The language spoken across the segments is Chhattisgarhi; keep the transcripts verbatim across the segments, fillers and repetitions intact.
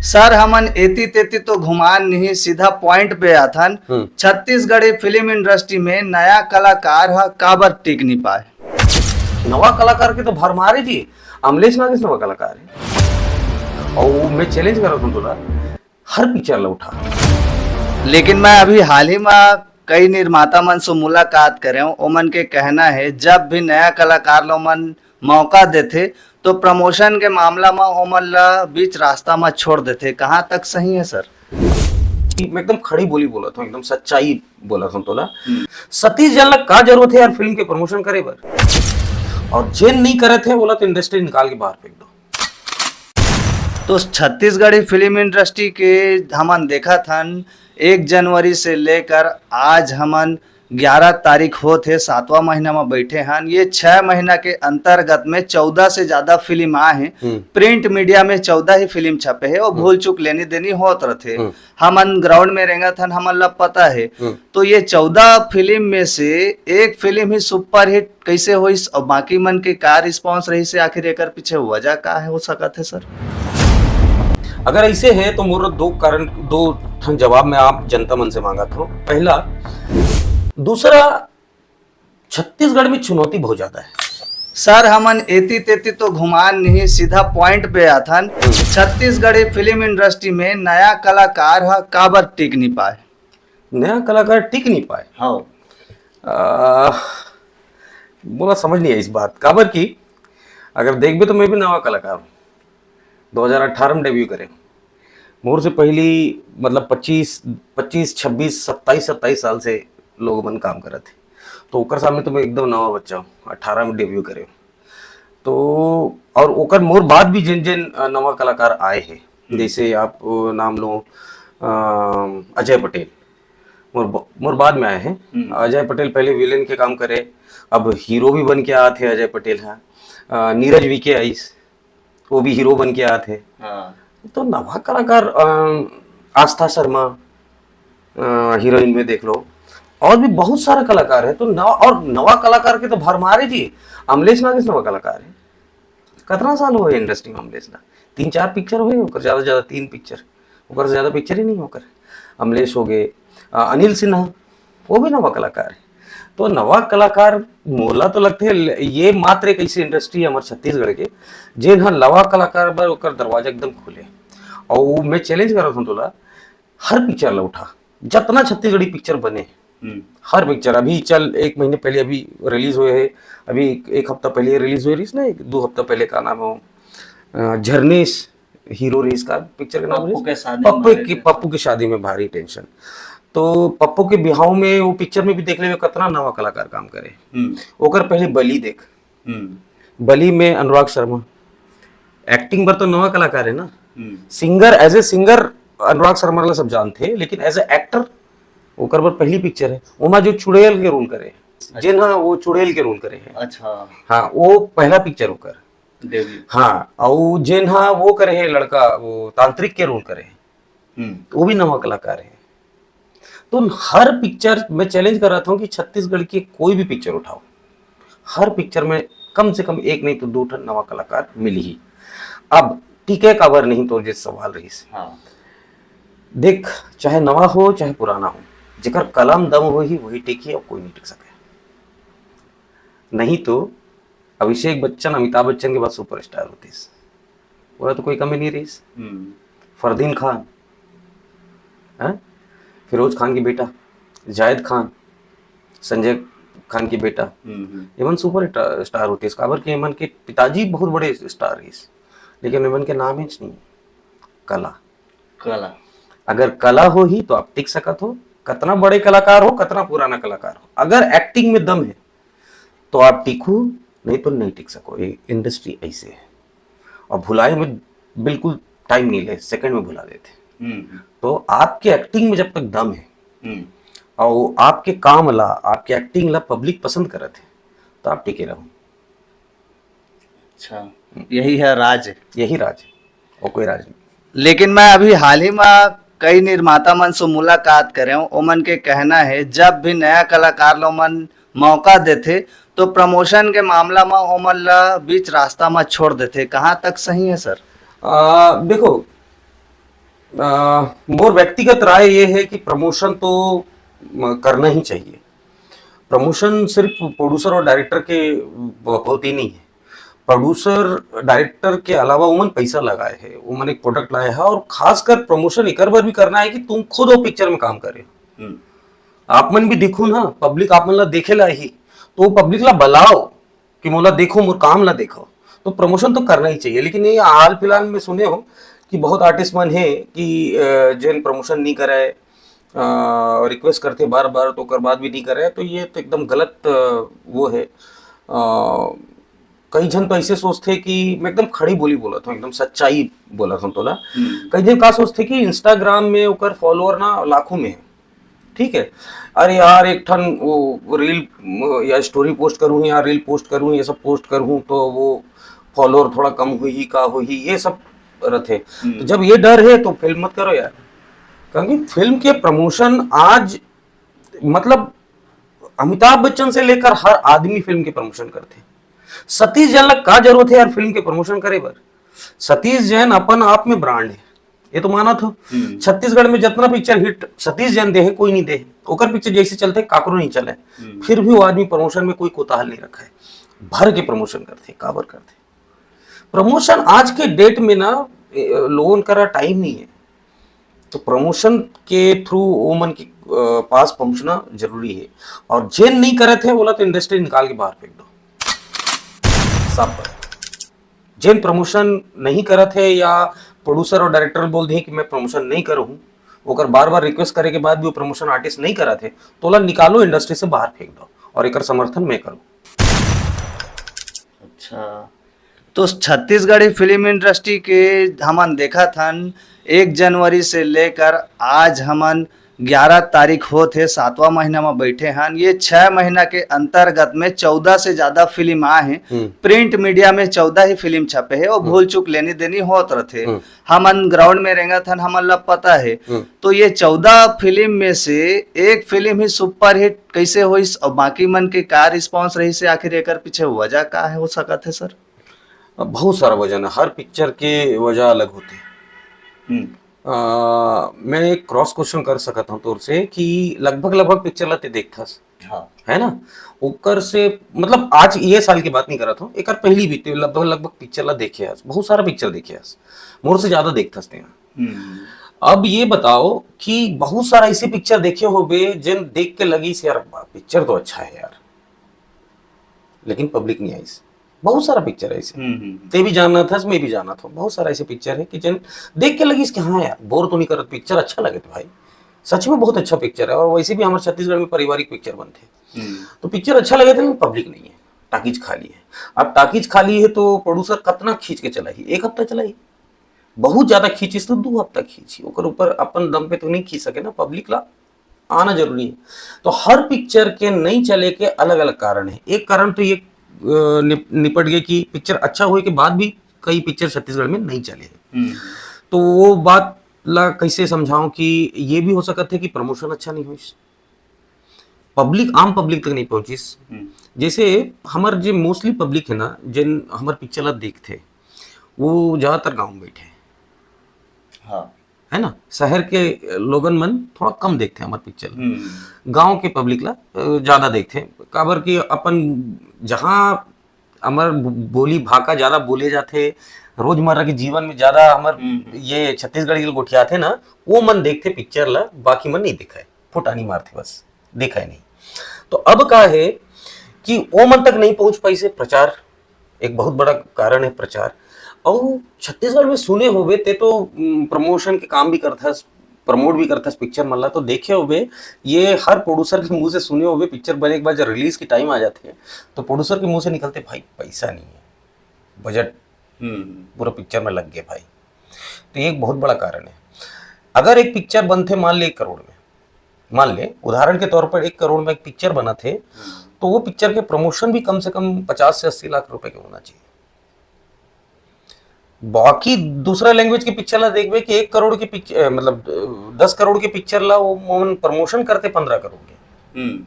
सर, हमन एती तेती तो घुमान नहीं, सीधा पॉइंट पे आथन। हम्म। छत्तीसगढ़ी फिल्म इंडस्ट्री में नया कलाकार ह काबर टिक नहीं पाए? नवा कलाकार के तो भरमार हे जी, अमलेश नागेश नवा कलाकार हे। अउ मैं चैलेंज करत हूँ तोला, हर पिक्चर ला उठा। लेकिन मैं अभी हाल ही में कई निर्माता मन से मुलाकात करे हूँ, ओमन के कहना है, जब भी नया कलाकार ला ओमन मौका देथे, तो प्रमोशन के मामला में ओमन ला बीच रास्ता में छोड़ देथे। कहाँ तक सही है सर? मैं एकदम खड़ी बोली बोलत हूँ, एकदम सच्चाई बोलत हूँ तोला। हम्म। सतीश जैन ला का जरूरत है यार फिल्म के प्रमोशन करे बर? और जेन नहीं करत है, ओला तो इंडस्ट्री निकाल के बाहर फेंक दो। तो छत्तीसगढ़ी फिल्म इंडस्ट्री के हमन देखत हन, एक जनवरी से लेकर आज हमन ग्यारह तारीख होत हे, सातवां महीना में बैठे हन। ये छह महीना के अंतर्गत में चौदह से ज्यादा फिल्म आए हैं। हम्म। प्रिंट मीडिया में चौदह ही फिल्म छपे हैं और हम्म। भूल चूक लेनी देनी होत रथे। हम्म। हमन ग्राउंड में रेंगत हन, हमन ला पता है। हम्म। तो ये चौदह फिल्म में से एक फिल्म ही सुपरहिट कैसे होइस और बाकी मन के का रिस्पांस रहिस हे, आखिर एकर पीछे वजह का है, हो सकत है सर? अगर ऐसे है तो मोर दो कारण, दो ठन जवाब मैं आप जनता मन से मांगत हूँ। पहला, दूसरा, छत्तीसगढ़ में चुनौती बहुत ज्यादा है। सर, हमन एती तेती तो घुमान नहीं, सीधा पॉइंट पे आथन। छत्तीसगढ़ी फिल्म इंडस्ट्री में नया कलाकार ह काबर टिक नहीं पाए? नया कलाकार टिक नहीं पाए? हाँ। आ, बोला समझ नहीं आई इस बात, काबर कि अगर देखबे तो मैं भी नवा कलाकार हूँ। दो हज़ार अठारह में डेब्यू करे। मोर से पहली, मतलब, पच्चीस, पच्चीस, छब्बीस, सत्ताईस, सत्ताईस साल से लोग मन काम करत हे, तो ओकर सामने तो मैं एकदम नवा बच्चा हूँ, अठारह में डेब्यू करे। तो और ओकर मोर बाद भी जिन जिन, अ, नवा कलाकार आए हैं, हम्म। जैसे आप, अ, नाम लो, अ, अजय पटेल, मोर ब-, मोर बाद में आए हैं। हम्म। अजय पटेल पहले विलेन के काम करे, अब हीरो भी बन के आत हे अजय पटेल ह। अ, नीरज विके आइस, वो भी हीरो बन के आत हे। हाँ। तो नवा कलाकार, अ, आस्था शर्मा, अ, हीरोइन में देख लो, और भी बहुत सारा कलाकार है। तो नवा, और नवा कलाकार के तो भरमार हे जी, अमलेश नागेश नवा कलाकार है। कतना साल होए इंडस्ट्री में अमलेश ला? तीन चार पिक्चर होए, ओकर ज्यादा से ज्यादा तीन पिक्चर, ओकर से ज्यादा पिक्चर ही नहीं ओकर। अमलेश हो गए, अ, अनिल सिन्हा, वो भी नवा कलाकार है। तो नवा कलाकार मोला तो लगथे ल-, ये मात्र एक ऐसी इंडस्ट्री है हमर छत्तीसगढ़ के, जेन ह नवा कलाकार बर ओकर दरवाजा एकदम खुले। और मैं चैलेंज करत हूँ तोला, हर पिक्चर ला उठा, जतना छत्तीसगढ़ी पिक्चर बने, हम्म। हर पिक्चर अभी चल, एक महीने पहले अभी रिलीज हुए है, अभी एक, एक हफ्ता पहले रिलीज हुए रहीस ना, एक दो हफ्ता पहले, का नाम है वो, अ, झरनेश हीरो रहीस, का पिक्चर के नाम पप्पू रहीस? के शादी में पप्पू भारी की, टेंशन। पप्पू की शादी में भारी टेंशन। तो पप्पू के बिहाव में वो पिक्चर में भी देख लेवे, कतना नवा कलाकार काम करे। हम्म। ओकर पहले बली देख, हम्म। बली में अनुराग शर्मा, एक्टिंग बर तो नवा कलाकार है ना। हम्म। Singer, as a singer Anurag Sharma ला सब जानथे, लेकिन एज ए एक्टर ओकर बर पहली पिक्चर है। ओमा जो चुड़ैल के रोल करे, अच्छा। जेन हा वो चुड़ैल के रोल करे है। अच्छा। हाँ, वो पहला पिक्चर ओकर। डेब्यू। हाँ, और जेन हा वो करे है लड़का, वो तांत्रिक के रोल करे है। हम्म। वो भी नवा कलाकार है। तो हर पिक्चर में चैलेंज कर रहा था कि छत्तीसगढ़ की कोई भी पिक्चर उठाओ, हर पिक्चर में कम से कम एक नहीं तो दो ठन नवा कलाकार मिली ही। अब टिके काबर नहीं, तो जे सवाल रहीस। हाँ। देख, चाहे नवा हो चाहे पुराना हो, जेकर कलम दम होही वही टिकी, अब कोई नहीं टिक सके। नहीं तो अभिषेक बच्चन, अमिताभ बच्चन के बाद सुपरस्टार होतीस, ओला तो कोई कमी नहीं रहीस। हम्म। फरदीन खान, हैं? फिरोज खान की बेटा, जायद खान, संजय खान की बेटा, हम्म, हम्म। एमन सुपर स्टा-, स्टार होतीस। काबर के एमन के पिताजी बहुत बड़े स्टार रहीस, लेकिन एमन के नाम ही नहीं। कला। कला। अगर कला होही तो आप टिक सकत हो, कतना बड़े कलाकार हो, कतना पुराना कलाकार हो, अगर एक्टिंग में दम है तो आप टिको, नहीं तो नहीं टिक सको। ये इंडस्ट्री ऐसे है, और भुलाए में बिल्कुल टाइम नहीं ले, सेकंड में भुला देथे। हम्म। तो आपके एक्टिंग में जब तक दम है, हम्म। और आपके काम ला, आपके एक्टिंग ला पब्लिक पसंद करत है, तो आप टिके रहो। अच्छा, यही है राज। यही राज है, और कोई राज नहीं। लेकिन मैं अभी हाल ही में कई निर्माता मन से मुलाकात करे हूँ, ओमन के कहना है, जब भी नया कलाकार ला ओमन मौका देथे, तो प्रमोशन के मामला में ओमन ला बीच रास्ता में छोड़ देथे। कहाँ तक सही है सर? आ, देखो, अ, मोर व्यक्तिगत राय ये है कि प्रमोशन तो, म, करना ही चाहिए। प्रमोशन सिर्फ प्रोड्यूसर और डायरेक्टर के ब-, होती नहीं है। प्रोड्यूसर, डायरेक्टर के अलावा उमन पैसा लगाए है, उमन एक प्रोडक्ट लाए है, और खासकर प्रमोशन एकर बर भी करना है कि तुम खुद वो पिक्चर में काम करे। हम्म। आप मन भी दिखो ना, पब्लिक आप मन ला देखे ला ही, तो पब्लिक ला बुलाओ कि मोला देखो, मोर काम ला देखो। तो प्रमोशन तो करना ही चाहिए। लेकिन ये हाल फिलहाल में सुने हो कि बहुत आर्टिस्ट मन है कि, अ, जेन प्रमोशन नहीं करे, रिक्वेस्ट करते बार बार, तो ओकर बाद भी नहीं करे, तो ये तो एकदम गलत, अ, वो है। अ, कई झन तो ऐसे सोचते कि मैं एकदम खड़ी बोली बोलत हूँ, एकदम सच्चाई बोलत हूँ तोला। हम्म। कई झन का सोचते कि इंस्टाग्राम में ओकर फॉलोअर ना लाखों में है, ठीक है, अरे यार, एक ठन वो रील, म, या स्टोरी पोस्ट करूँ या रील पोस्ट करूँ, ये सब पोस्ट करूँ, तो वो फॉलोअर थोड़ा कम हुई, का हुई, ये सब रहते। हम्म। तो जब ये डर है तो फिल्म मत करो यार, क्योंकि फिल्म के प्रमोशन आज, मतलब, अमिताभ बच्चन से लेकर हर आदमी फिल्म के प्रमोशन करते। सतीश जैन ला का जरूरत है यार फिल्म के प्रमोशन करे बर? सतीश जैन अपन आप में ब्रांड है, ये तो मानत हो। हम्म। छत्तीसगढ़ में जितना पिक्चर हिट सतीश जैन दे है, कोई नहीं दे है। ओकर पिक्चर जैसे चलते, काकरो नहीं चले, हम्म। फिर भी वो आदमी प्रमोशन में कोई कोताहल नहीं रखा है, भर के प्रमोशन करते, काबर करते। प्रमोशन आज के डेट में ना, ए, लोगों करा टाइम नहीं है, तो प्रमोशन के थ्रू ओमन के, अ, पास पहुंचना जरूरी है। और जेन नहीं करत है, बोला तो इंडस्ट्री निकाल के बाहर फेंक दो, साफ बात। जेन प्रमोशन नहीं करत है या प्रोड्यूसर और डायरेक्टर बोल दिए कि मैं प्रमोशन नहीं करूँ, ओकर बार बार रिक्वेस्ट करे के बाद भी वो प्रमोशन आर्टिस्ट नहीं करत है, तो ओला निकालो इंडस्ट्री से बाहर फेंक दो, और एकर समर्थन मैं करूँ। अच्छा, तो छत्तीसगढ़ी फिल्म इंडस्ट्री के हमन देखत हन, एक जनवरी से लेकर आज हमन ग्यारह तारीख होत हे, सातवां महीना में बैठे हन। ये छह महीना के अंतर्गत में चौदह से ज्यादा फिल्म आए हैं। हम्म। प्रिंट मीडिया में चौदह ही फिल्म छपे हैं और भूल चूक लेनी देनी होत रहते। हम्म। हमन ग्राउंड में रेंगत हन, हमन ला पता है। हम्म। तो ये चौदह फिल्म में से एक फिल्म ही सुपरहिट कैसे होइस और बाकी मन के का रिस्पांस रहिस हे, आखिर एकर पीछे वजह का है, हो सकत है सर? अब बहुत सारा वजह है, हर पिक्चर के वजह अलग होते हैं। हम्म। आ, मैं एक क्रॉस क्वेश्चन कर सकत हूँ तोर से कि लगभग लगभग पिक्चर ला ते देखथस, हाँ। है ना? ओकर से, मतलब, आज ये साल की बात नहीं करत हूँ, एकर पहली भी ते लगभग लगभग पिक्चर ला देखे हस, बहुत सारा पिक्चर देखे हस, मोर से ज्यादा देखथस ते। हम्म। अब ये बताओ कि बहुत सारा ऐसे पिक्चर देखे होबे जेन देख के लगिस यार, पिक्चर तो अच्छा है यार, लेकिन पब्लिक नहीं आइस। बहुत सारा पिक्चर है ऐसे, हम्म, हम्म। ते भी जानत हस, मैं भी जानत हूँ, बहुत सारा ऐसे पिक्चर है कि जेन देख के लगिस कि हाँ यार, बोर तो नहीं करत, पिक्चर अच्छा लगे थे भाई, सच में बहुत अच्छा पिक्चर है। और वैसे भी हमारे छत्तीसगढ़ में पारिवारिक पिक्चर बनते हैं, हम्म। तो पिक्चर अच्छा लगे थे, लेकिन पब्लिक नहीं है, टाकीज खाली है। अब टाकीज खाली है तो प्रोड्यूसर कितना खींच के चलाही? एक हफ्ता चलाही, बहुत ज्यादा खींचिस तो दो हफ्ता खींची, ओकर ऊपर अपन दम पे तो नहीं खींच सके ना, पब्लिक ला आना जरूरी है। तो हर पिक्चर के नहीं चले के अलग अलग कारण है। एक कारण तो ये, अ, निप-, निपट गए कि पिक्चर अच्छा होए के बाद भी कई पिक्चर छत्तीसगढ़ में नहीं चले हैं। हम्म। तो वो बात ला कैसे समझाऊं कि ये भी हो सकता है कि प्रमोशन अच्छा नहीं होइस, पब्लिक, आम पब्लिक तक नहीं पहुंचिस। हम्म। जैसे हमर जे मोस्टली पब्लिक है ना, जिन हमर पिक्चर ला देखते, वो ज्यादातर गाँव में बैठे हैं, हाँ। है ना? शहर के लोगन मन थोड़ा कम देखते हैं हमर पिक्चर ला। हम्म। गाँव के पब्लिक ला, अ, ज्यादा देखते हैं, काबर कि अपन जहाँ हमर बोली भाखा ज्यादा बोले जाते, रोजमर्रा के जीवन में ज्यादा हमर हम्म। ये छत्तीसगढ़ी गोठियाथे ना, वो मन देखते पिक्चर ला, बाकी मन नहीं दिखाए, फुटानी मारते बस, दिखाए नहीं। तो अब का है कि वो मन तक नहीं पहुंच पाइस हे प्रचार, एक बहुत बड़ा कारण है प्रचार। और छत्तीसगढ़ में सुने होबे ते तो, उम, प्रमोशन के काम भी करथस, प्रमोट भी करथस पिक्चर मन ला, तो देखे होबे, ये हर प्रोड्यूसर के मुंह से सुने होबे, पिक्चर बने के बाद जब रिलीज के टाइम आ जाते हैं तो प्रोड्यूसर के मुंह से निकलते, "भाई, पैसा नहीं है, बजट हम्म। पूरा पिक्चर में लग गए भाई।" तो ये एक बहुत बड़ा कारण है। अगर एक पिक्चर बनते, मान ले एक करोड़ में, मान ले उदाहरण के तौर पर एक करोड़ में एक पिक्चर बना थे, तो वो पिक्चर के प्रमोशन भी कम से कम पचास से अस्सी लाख रुपए के होना चाहिए। बाकी दूसरा लैंग्वेज की पिक्चर ला देखबे कि एक करोड़ की पिक्चर, मतलब, अ, दस करोड़ की पिक्चर ला वो मोहन प्रमोशन करते पन्द्रह करोड़ के। हम्म।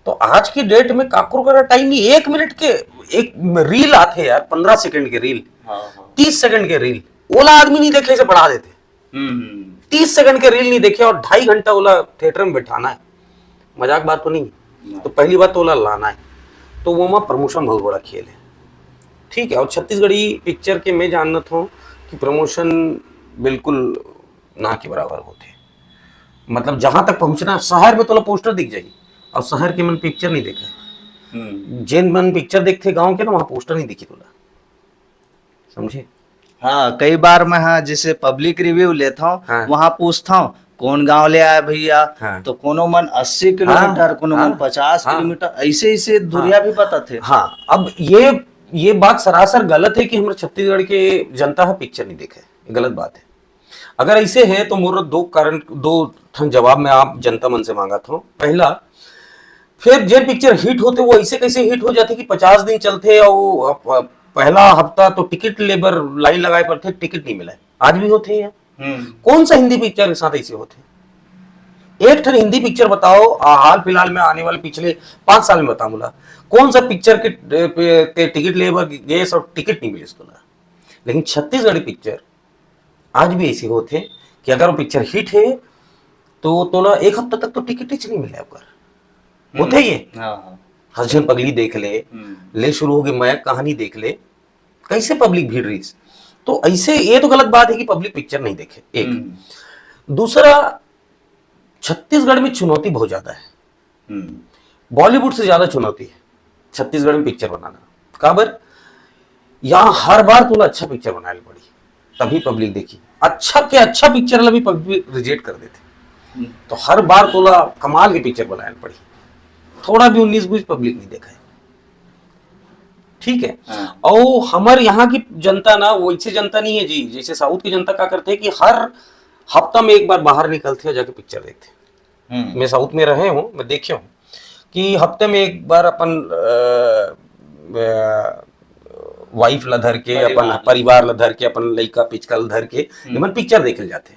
तो आज की डेट में काकरो करा टाइम नहीं, एक मिनट के एक रील आते यार, पन्द्रह सेकंड के रील, हाँ, हाँ। तीस सेकंड के रील, ओला आदमी नहीं देखे से बढ़ा देते। हम्म। तीस सेकंड के रील नहीं देखे और ढाई घंटा ओला थिएटर में बैठाना है, मजाक बात तो नहीं। तो पहली बात तो ओला लाना है, तो वो में प्रमोशन बहुत बड़ा खेल है। ठीक है, और छत्तीसगढ़ी पिक्चर के मैं जानत हूँ कि प्रमोशन बिल्कुल ना के बराबर होथे। मतलब, जहां तक पहुंचना, शहर में तोला पोस्टर दिख जाही, और शहर के मन पिक्चर नहीं देखा। जेन मन पिक्चर देखथे गांव के ना, वहां पोस्टर नहीं दिखी तोला, समझे? हाँ, कई बार मैं, हाँ, जैसे पब्लिक रिव्यू लेता हूँ, हाँ। वहां पूछता हूँ, "कौन गांव ले आया भैया?" हाँ। तो कोनो मन अस्सी किलोमीटर, कोनो मन हाँ। पचास हाँ। किलोमीटर, ऐसे ऐसे दूरिया हाँ। भी बताथे। हाँ, अब ये ये बात सरासर गलत है कि हमर छत्तीसगढ़ के जनता ह पिक्चर नहीं देखे, ये गलत बात है। अगर ऐसे है तो मोर दो कारण, दो ठन जवाब मैं आप जनता मन से मांगत हूँ। पहला, फिर जे पिक्चर हिट होथे वो ऐसे कैसे हिट हो जाथे कि पचास दिन चलथे और अप-, अप-, पहला हफ्ता तो टिकट ले बर लाइन लगाए पड़थे, टिकट नहीं मिले, आज भी होथे ये। कौन सा हिंदी पिक्चर के साथ ऐसे होथे? एक ठन हिंदी पिक्चर बताओ, आ, हाल फिलहाल में आने वाले पिछले पांच साल में बताओ मोला, कौन सा पिक्चर के, ए, पे, ते टिकट ले बर गेस और टिकट नहीं मिलिस तोला? लेकिन छत्तीसगढ़ी पिक्चर आज भी ऐसे होथे कि अगर वो पिक्चर हिट है तो तोला एक हफ्ता तक तो टिकट ही नहीं मिले ओकर। होथे ये। हाँ, हाँ। हरिजन पगली देख ले, ले शुरू होगे मयक कहानी देख ले, कैसे पब्लिक भीड़ रहीस। तो ऐसे ये तो गलत बात है कि पब्लिक पिक्चर नहीं देखे, एक। दूसरा, छत्तीसगढ़ में चुनौती बहुत ज्यादा है। बॉलीवुड से ज्यादा चुनौती है छत्तीसगढ़ में पिक्चर बनाना। काबर? यहाँ हर बार तोला अच्छा पिक्चर बनाए ल पड़ी, तभी पब्लिक देखी। अच्छा के अच्छा पिक्चर ला भी पब्लिक रिजेक्ट कर देथे। तो हर बार तोला कमाल के पिक्चर बनाए ल पड़ी, थोड़ा भी उन्नीस बीस पब्लिक नहीं देखा है। ठीक है। हाँ। और हमर यहाँ की जनता ना वैसे जनता नहीं है जी, जैसे साउथ की जनता का करथे कि हर हफ्ता में एक बार बाहर निकलथे और जाके पिक्चर देखथे। मैं साउथ में रहे हूँ, मैं देखे हूँ कि हफ्ते में एक बार अपन, अ, अ, वाइफ ला धर के, अपन परिवार ला धर के, अपन लइका पिचका ला धर के एमन पिक्चर देखे ल जाथे।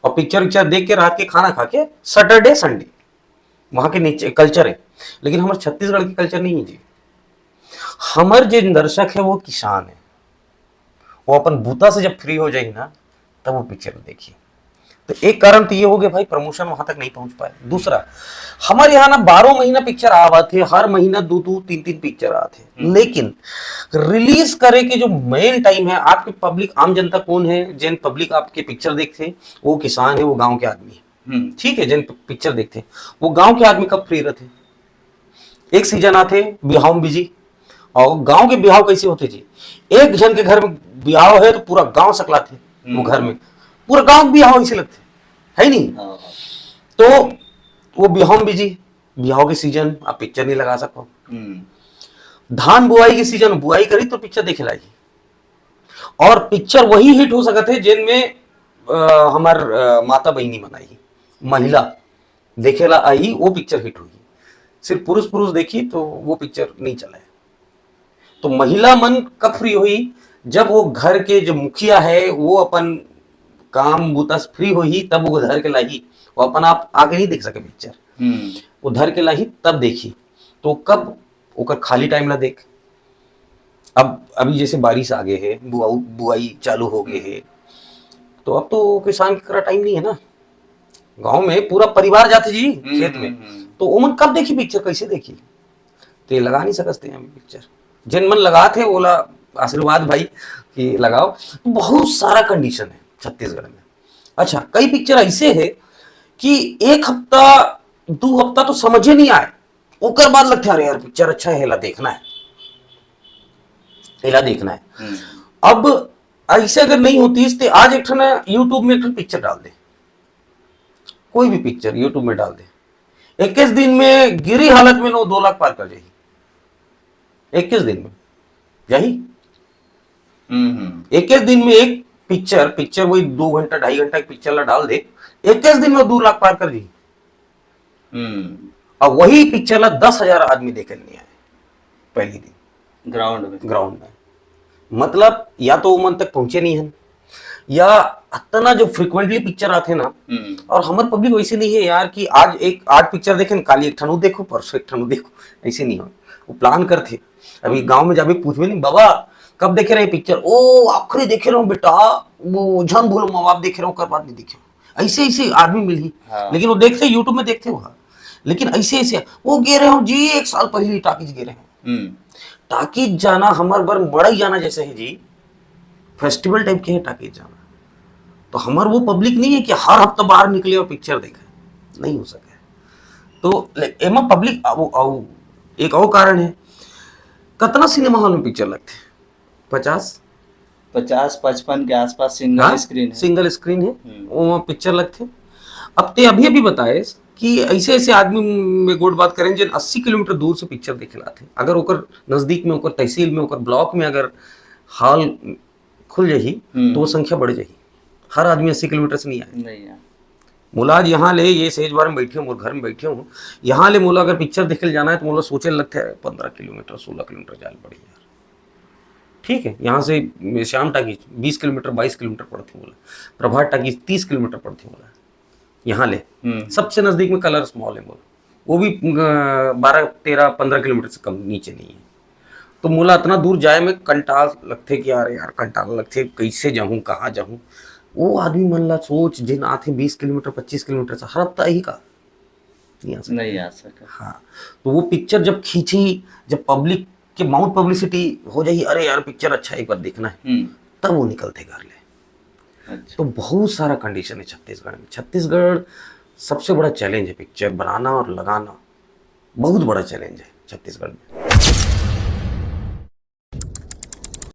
और पिक्चर विक्चर देख के रात के खाना खा के सैटरडे संडे वहाँ के नीचे कल्चर है। लेकिन हमर छत्तीसगढ़ के कल्चर नहीं है जी। हमर जे दर्शक है वो किसान है, वो अपन बूता से जब फ्री हो जाही ना, तब वो पिक्चर देखी। तो एक कारण तो ये हो गया भाई, प्रमोशन वहां तक नहीं पहुंच पाए। दूसरा, हमारे यहाँ ना बारह महीना पिक्चर आवत है, हर महीना दो दो तीन तीन पिक्चर आते हैं, लेकिन रिलीज करे के जो मेन टाइम है, आपके पब्लिक, आम जनता कौन है? जेन पब्लिक आपके पिक्चर देखते हैं, वो किसान है, वो गांव के आदमी है। ठीक है, जेन पिक्चर देखते हैं, वो गांव के आदमी कब फ्री रहते हैं? एक सीजन आथे बिहाव में बिजी। और गांव के बिहाव कैसे होथे जी? एक झन के घर में बिहाव है तो पूरा गांव सकलाथे वो घर में, पूरा गांव के बिहाव ऐसे लगथे, है नहीं? तो वो बिहाव में बिजी, बिहाव के सीजन आप पिक्चर नहीं लगा सको। धान बुआई के सीजन बुआई करी तो पिक्चर देखे लागी। और पिक्चर वही हिट हो सकत है जेन में, अ, हमर, अ, माता बहिनी मन आही, महिला देखे ला आही, वो पिक्चर हिट होही। सिर्फ पुरुष पुरुष देखी तो वो पिक्चर नहीं चले। तो महिला मन कब फ्री होही? जब वो घर के जो मुखिया है वो अपन काम बूता से फ्री होही, तब वो धर के लाही। वो अपन आप आके नहीं देख सके पिक्चर, वो धर के लाही तब देखी। तो कब ओकर खाली टाइम ला देख। अब अभी जैसे बारिश आ गए है, बुआऊ बुआई चालू हो गए है, तो अब तो किसान के करा टाइम नहीं है ना। गांव में पूरा परिवार जाते जी खेत में, तो ओमन कब देखी पिक्चर, कैसे देखी? तो ये लगा नहीं सकते हैं पिक्चर। जिन मन लगात है ओला आशीर्वाद भाई कि लगाओ। तो बहुत सारा कंडीशन है छत्तीसगढ़ में। अच्छा, कई पिक्चर ऐसे है कि एक हफ्ता, दो हफ्ता तो समझे नहीं आए, ओकर बाद लगथे, "अरे यार, पिक्चर अच्छा है, एला देखना है, एला देखना है।" अब ऐसे अगर नहीं होतीस, ते आज एक ठन YouTube में एक ठन पिक्चर डाल दे, कोई भी पिक्चर YouTube में डाल दे, इक्कीस दिन में गिरी हालत में वो दो लाख पार कर जाही। इक्कीस दिन में जाही। इक्कीस दिन में एक पिक्चर, पिक्चर वही दो घंटा, ढाई घंटा के पिक्चर ला डाल दे, इक्कीस दिन में दो लाख पार कर जाही। अब वही पिक्चर ला दस हजार आदमी देखे नहीं आए पहली दिन ग्राउंड में। ग्राउंड में, मतलब, या तो वो मन तक पहुंचे नहीं है, या इतना जो फ्रिक्वेंटली पिक्चर आते ना। और हमर पब्लिक वैसे नहीं है यार कि आज एक, आज पिक्चर देखे न, काली एक ठन देखो, परसों एक ठन देखो, ऐसे नहीं हो। वो प्लान करथे। अभी गांव में जाबे पूछबे नहीं, "बाबा, कब देखे रहे पिक्चर? ओ, आखिरी देखे रहो बेटा, वो झन भूलो माँ बाप देखे रहो, ओकर बाद नहीं देखे। ऐसे ऐसे आदमी मिलही। हाँ। लेकिन वो देखते, YouTube में देखते हो, हाँ। लेकिन ऐसे ऐसे वो गे रहे हो जी, एक साल पहले टाकीज गे रहे हो। हम्म। टाकीज जाना हमर बर मड़ई जाना जैसे है जी, फेस्टिवल टाइप के है टाकीज जाना। तो हमर वो पब्लिक नहीं है कि हर हफ्ता बाहर निकले और पिक्चर देखे, नहीं हो सके। तो ले- एमा पब्लिक, वो, वो एक और कारण है, कतना सिनेमा हॉल में पिक्चर लगथे? पचास? पचास पचपन के आसपास सिंगल हाँ, स्क्रीन है। सिंगल स्क्रीन है, हम्म। वो वहाँ पिक्चर लगथे। अब ते अभी अभी बताए कि ऐसे ऐसे आदमी में गोठ बात करें जिन अस्सी किलोमीटर दूर से पिक्चर देखे ला आथे। अगर ओकर नजदीक में, ओकर तहसील में, ओकर ब्लॉक में अगर हॉल खुल जाही, हम्म। तो वो संख्या बढ़ जाही। हर आदमी अस्सी किलोमीटर से नहीं आए। नहीं यार। मोला आज यहाँ ले, ये सेज बार में बैठे हूँ, मोर घर में बैठे हूँ, यहाँ ले मोला अगर पिक्चर देखे ले जाना है तो मोला सोचे लगथे, "अरे, पंद्रह किलोमीटर, सोलह किलोमीटर जाए पड़ी यार।" ठीक है, यहाँ से श्याम टाकीज बीस किलोमीटर, बाईस किलोमीटर पड़थे मोला, प्रभात टाकीज तीस किलोमीटर पड़थे मोला यहाँ ले। हम्म। सबसे नजदीक में कलर्स मॉल है मोला, वो भी बारह, तेरह, पंद्रह किलोमीटर से कम नीचे नहीं है। तो मोला इतना दूर जाए में कंटाल लगथे कि यार, यार, कंटाल लगथे, कैसे जाऊँ, कहाँ जाऊँ? वो आदमी मन ला सोच, जिन आथे बीस किलोमीटर, पच्चीस किलोमीटर से, हर हफ्ता ही का नहीं आ सकता। नहीं आ सका। हाँ, तो वो पिक्चर जब खींची, जब पब्लिक के माउथ पब्लिसिटी हो जाही, "अरे यार, पिक्चर अच्छा है, एक बार देखना है", हम्म। तब वो निकलथे घर ले। अच्छा। तो बहुत सारा कंडीशन है छत्तीसगढ़ में। छत्तीसगढ़ सबसे बड़ा चैलेंज है, पिक्चर बनाना और लगाना बहुत बड़ा चैलेंज है छत्तीसगढ़ में।